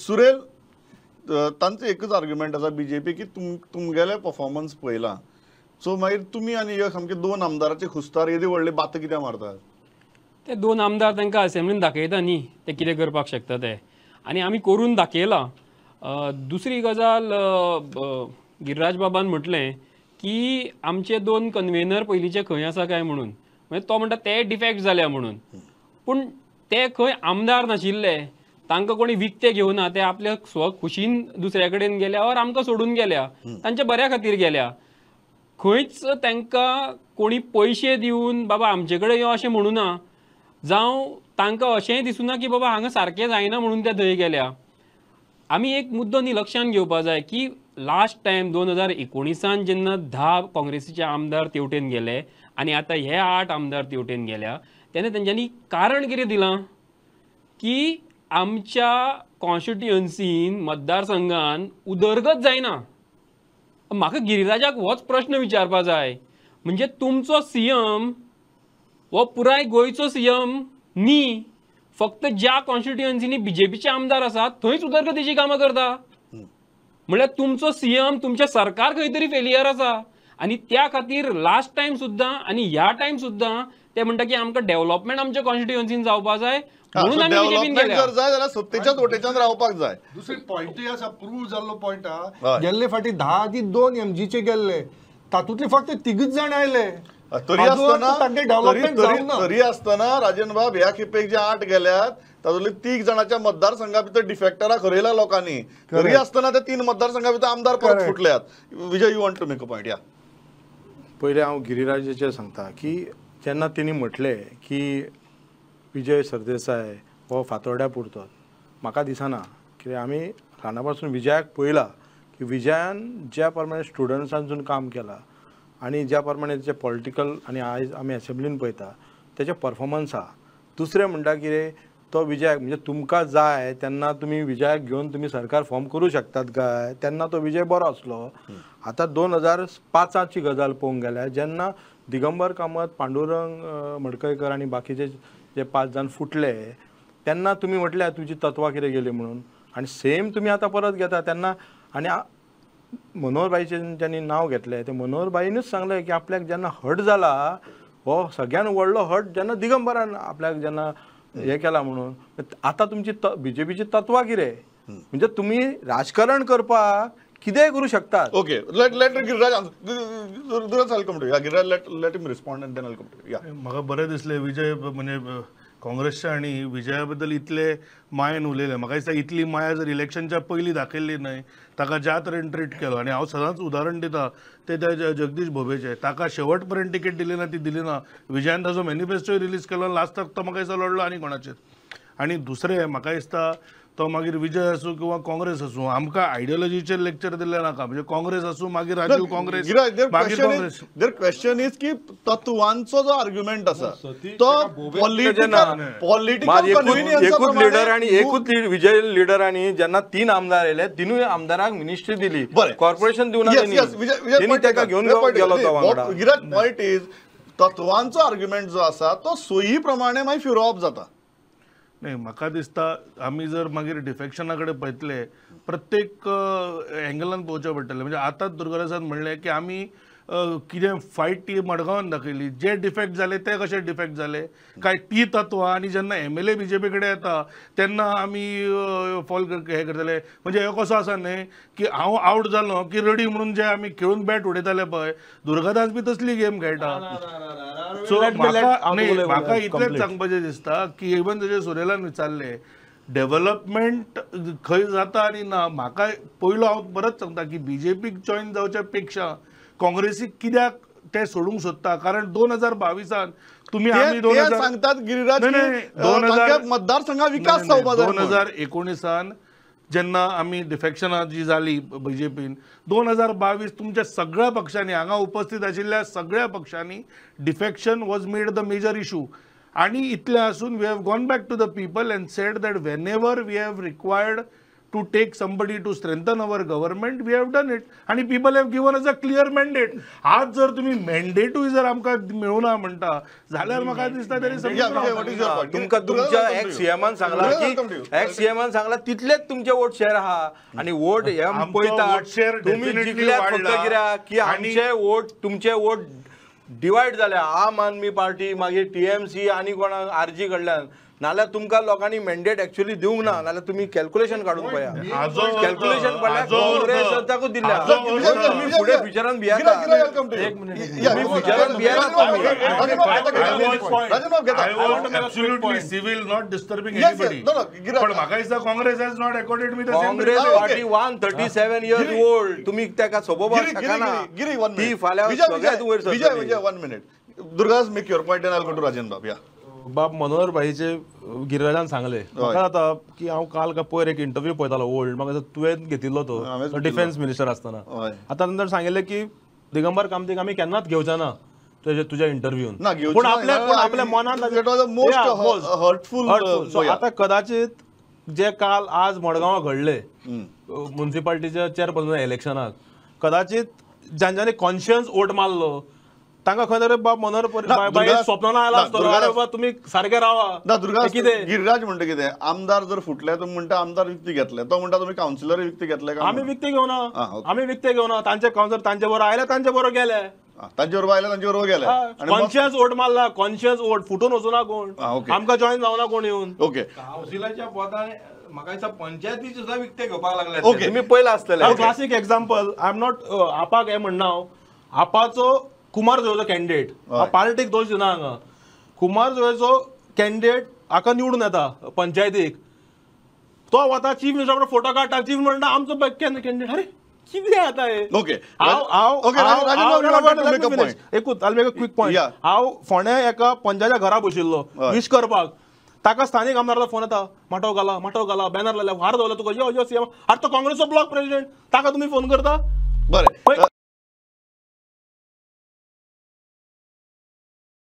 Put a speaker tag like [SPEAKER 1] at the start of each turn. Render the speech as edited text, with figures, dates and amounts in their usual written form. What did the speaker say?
[SPEAKER 1] सुरेल, तांचो एकच आर्ग्युमेंट आसा बीजेपी की तुमगेले परफॉर्मन्स पळयला, सो मागीर तुमी आनी हे सामके 2 आमदाराचे खुस्तार येदी व्हडले बात कित्याक मारतात?
[SPEAKER 2] ते 2 आमदार तांकां असेंब्लीन दाखयता न्ही ते कितें करपाक शकता ते, आनी आमी करून दाखयलां. दुसरी गजाल, गिरिराज बाबान म्हटलें की आमचे 2 कन्वेनर पयलींचे खंय आसा काय म्हणून, म्हणजे तो म्हणटा ते डिफेक्ट जाल्या म्हणून, पूण ते खंय आमदार नाशिल्ले, तांकां कोणी विकते घेवना, ते आपल्या स्व खुशीन दुसऱ्या कडेन गेल्या और आमकां सोडून गेल्या, तांच्या बऱ्या खातीर गेल्या. खंयच तांकां कोणी पयशे दिवन बाबा आमचे कडेन यो अशें म्हणूना, जावं तांकां अशेंय दिसूना की बाबा हांगा सारकें जायना म्हणून ते थंय गेल्या. आमी एक मुद्दो न्ही लक्षांत घेवपा जाय की लास्ट टायम 2019 जेन्ना 10 काँग्रेसीचे आमदार तेवटेन गेले आनी आतां हे 8 आमदार तेवटेन गेल्या, तेन्ना तेंच्यांनी कारण कितें दिलां की आमच्या कॉन्स्टिट्युएन्सीन मतदारसंघान उदरगत जायना. म्हाका गिरिराजाक होच प्रश्न विचारपा जाय, म्हणजे तुमचो सीएम हो पुराय गोंयचो सीएम न्ही, फक्त ज्या कॉन्स्टिट्युएन्सीनी बीजेपीचे आमदार आसात थंयच उदरगतीची कामां करता. म्हणल्यार तुमचो सीएम, तुमचें सरकार खंय तरी फेलियर आसा. आनी त्या खातीर लास्ट टायम सुद्दां आनी ह्या टायम सुद्दां ते म्हणटा की आमकां डेव्हलपमेंट आमच्या कॉन्स्टिट्युएन्सीन जावपा जाय म्हणून आमी बीजेपीन गेल्या.
[SPEAKER 1] जर जाय जाल्यार सत्तेच्याच वटेच्यान रावपाक जाय.
[SPEAKER 3] दुसरी पॉयंटूय आसा, प्रूव जाल्लो पॉयंट आहा. गेल्ले फाटी 10 आदी 2 एमजीचे गेल्ले, तातूंतले फक्त 3 जाण आयले.
[SPEAKER 1] तरी आसतना तरी आसतना राजन बाब ह्या खेपेक जे 8 गेल्यात तातूंतले 3 जाणांच्या मतदारसंघा भितर डिफेक्टरा खरयला लोकांनी, तरी आसतना ते 3 मतदारसंघा भितर आमदार परत फुटल्यात. Vijay, you want to make a point? या
[SPEAKER 4] पयलें हांव गिरिराजाचेर सांगता की जेन्ना तेणी म्हटलें की विजय सरदेसाय हो फातोड्या पुरतो, म्हाका दिसना. कित्याक आमी ल्हाना पासून विजयाक पळयला की विजयान ज्या प्रमाणे स्टुडंट्सांसून काम केलां आनी ज्या प्रमाणे तेचें पॉलिटिकल आनी आयज आमी एसेंब्लीन पळयता तेचें परफॉर्मन्स आहा. दुसरें म्हणटा कितें, तो विजयाक म्हणजे तुमकां जाय तेन्ना तुमी विजयाक घेवन तुमी सरकार फॉर्म करूं शकतात काय, तेन्ना तो विजय बरो आसलो. आतां 2005ची गजाल पळोवंक गेल्यार जेन्ना दिगंबर कामत, पांडुरंग मडकयकर आनी बाकीचे जे 5 जाण फुटले तेन्ना तुमी म्हटल्यार तुजी तत्वां कितें गेली म्हणून, आनी सेम तुमी आतां परत घेता तेन्ना. आनी मनोहरबाईचें ज्यांनी नांव घेतलें तें मनोहरबाईनूच सांगलें की आपल्याक जेन्ना हट जाला हो सगळ्यान व्हडलो हट जेन्ना दिगंबरान आपल्याक जेन्ना हें केला म्हणून. आतां तुमची बीजेपीची तत्वां कितें, म्हणजे तुमी राजकारण करपाक कितेंय करूं शकतात.
[SPEAKER 1] Okay, let let Giriraj Giriraj come to Giriraj, let let him respond and then I come to. Yeah,
[SPEAKER 5] म्हाका बरें दिसलें विजय म्हणजे काँग्रेसच्या आनी विजया बद्दल इतले मायेन उलयले. म्हाका दिसता इतली माया जर इलेक्शनच्या पयलीं दाखयल्ली न्हय, ताका ज्या तरेन ट्रीट केलो. आनी हांव सदांच उदाहरण दिता ते त्या जगदीश भोबेचें, ताका शेवट पर्यंत तिकेट दिली ना, ती दिली ना. विजयान ताजो मॅनिफेस्टोय रिलीज केलो, लास्टाक तो म्हाका दिसता लडलो आनी कोणाचेर. आनी दुसरें म्हाका दिसता तो मागीर विजय आसूं किंवा काँग्रेस आसूं, आमकां आयडियोलॉजीचेर लेक्चर दिल्लें नाका. म्हणजे काँग्रेस आसूं मागीर राजीव काँग्रेस, मागीर काँग्रेस.
[SPEAKER 1] There question is की तत्वांचो जो आर्ग्युमेंट आसा तो पॉलिटिकल
[SPEAKER 4] एकूच लिडर आनी एकूच विजय लिडर आनी जेन्ना 3 आमदार आयले, 3 आमदारांक मिनिस्ट्री दिली, कॉर्पोरेशन दिवना ताका घेवन गेलो तो वांगडा.
[SPEAKER 1] गिराज, पॉयंट is तत्वांचो आर्ग्युमेंट जो आसा तो सोयी प्रमाणे मागीर फिरोवप जाता.
[SPEAKER 5] न्ही, म्हाका दिसता आमी जर मागीर डिफेक्शना कडेन पळयतले प्रत्येक एंगलान पळोवचें पडटलें. म्हणजे आतांच दुर्गादासान म्हणलें की आमी कितें फायट ती मडगांवान दाखयली, जे डिफेक्ट जाले ते कशे डिफेक्ट जाले काय ती तत्वां. आनी जेन्ना MLA BJP कडेन येता तेन्ना आमी फॉल हें करतले. म्हणजे हें कसो आसा न्ही की हांव आवट जालो की रडी म्हणून जे आमी खेळून बॅट उडयताले पळय, दुर्गादास बी तसली गेम खेळटा. सो म्हाका न्ही, म्हाका इतलेंच सांगपाचें दिसता की इवन जशें सुरेलान विचारलें डेव्हलपमेंट खंय जाता आनी ना, म्हाका पयलो हांव परत सांगता की बीजेपीक जॉयन जावच्या पेक्षा काँग्रेसीक कित्याक ते सोडूंक सोदता. कारण 2022 तुमी आमी
[SPEAKER 1] सांगतात गिरिराज मतदारसंघा विकास जावपा जाय.
[SPEAKER 5] 2019 जेन्ना आमी डिफेक्शनां जी जाली बीजेपीन, 2022 तुमच्या सगळ्या पक्षांनी हांगा उपस्थित आशिल्ल्या सगळ्या पक्षांनी defection was made the major issue. आनी इतलें आसून we have gone back to the people and said that whenever we have required to take somebody to strengthen our government, we have done it. आणि people have given us a clear mandate. आज जर तुम्ही मॅन्डेटूय जर आमकां मेळुना म्हणटा जाल्यार म्हाका दिसता तरी
[SPEAKER 6] तुमकां तुमच्या एक्स सीएमान सांगला की एक्स सीएमान सांगला तितलेच तुमचे वोट शेअर आहा आणि वोट हे पळयता तुम्ही जिखल्यात फक्त कित्याक की आमचे वोट तुमचे वोट डिवायड जाल्या. आम आदमी पार्टी मागीर टीएमसी आनी कोणा आरजी कडल्यान, नाल्यार तुमकां लोकांनी मॅन्डेट एक्चुअली दिवंक ना. नाल्यार तुमी कॅल्क्युलेशन काडून पळया, कॅल्क्युलेशन पळया काँग्रेसाकूच दिल्या. तुमी फुडें फ्युचरान भियेता, तुमी फ्युचरान भियेता.
[SPEAKER 5] Civil, not disturbing anybody. पण म्हाका दिसता Congress has not accorded me the same.
[SPEAKER 6] Congress party 137 years old, तुमी ताका सोबोवपाक शकना. ती फाल्यां सगळ्यांत वयर सरतली.
[SPEAKER 1] Vijay 1 minute, Durgas make your point and I will go to Rajen बाब. या
[SPEAKER 7] बाब मनोहर भाईचे गिरिराजान सांगले म्हाका जाता की हांव काल का पयर एक इंटरव्यू पळयतालो ओल्ड, म्हाका तुवें घेतिल्लो तो डिफेन्स मिनिस्टर आसतना. आतां नंतर सांगिल्लें की दिगंबर कामतीक आमी केन्नाच घेवचे ना तुज्या इंटरव्यून, पूण आपल्या मनान हर्टफूल. आतां कदाचित जे काल आज मडगांवां घडले मुन्सिपाल्टीच्या चेअरपर्सन इलेक्शनाक, कदाचित जांच्यांनी कॉन्शियस वोट मारलो तांकां खंय तरी बाब मनोहर बाई स्वप्नान आयला आसतलो, अरे बाबा तुमी सारके रावा.
[SPEAKER 1] ना दुर्गा कितें गिरिराज म्हणटा कितें आमदार जर फुटले तुमी म्हणटा आमदार विकती घेतले, तो म्हणटा तुमी कावन्सिलर विकती घेतले.
[SPEAKER 7] आमी विकते घेवना, आमी विकते घेवना. तांचे कावन्सिलर तांचे बरोबर आयले, तांचे बरोबर गेले,
[SPEAKER 1] तांचे बरोबर आयले, तांचे बरोबर गेले.
[SPEAKER 7] कॉन्शियस वोट मारला, कॉन्शियस वोट फुटून वचूना कोण, आमकां जॉईन जावना कोण येवन.
[SPEAKER 1] ओके,
[SPEAKER 6] कावन्सिलाच्या पदान म्हाका दिसता पंचायती सुद्दां विकते घेवपाक लागले. ओके, तुमी पयला आसतले
[SPEAKER 7] classic example. I am not आपाक हें म्हणना, हांव आपाचो कुमार जोयचो कॅन्डिडेट, पार्टीक दोश दिना हांगा. कुमार जोयचो कॅन्डिडेट हाका निवडून येता पंचायतीक, तो वता चीफ मिनिस्टर बरोबर फोटो काडटा, चीफ म्हणटा आमचो कॅन्डिडेट. अरे कितें आतां हें?
[SPEAKER 1] ओके,
[SPEAKER 7] हांव एकूच I make a quick point. हांव फोंड्या एका पंचायतीच्या घरा बशिल्लो विश करपाक, ताका स्थानीक आमदाराचो फोन येता, माटव घाला, माटव घाला, बॅनर लायला, हार दवरला तुका, यो यो सीएम. आरे तो काँग्रेसचो ब्लॉक प्रेसिडेंट, ताका तुमी फोन करता?
[SPEAKER 1] बरें.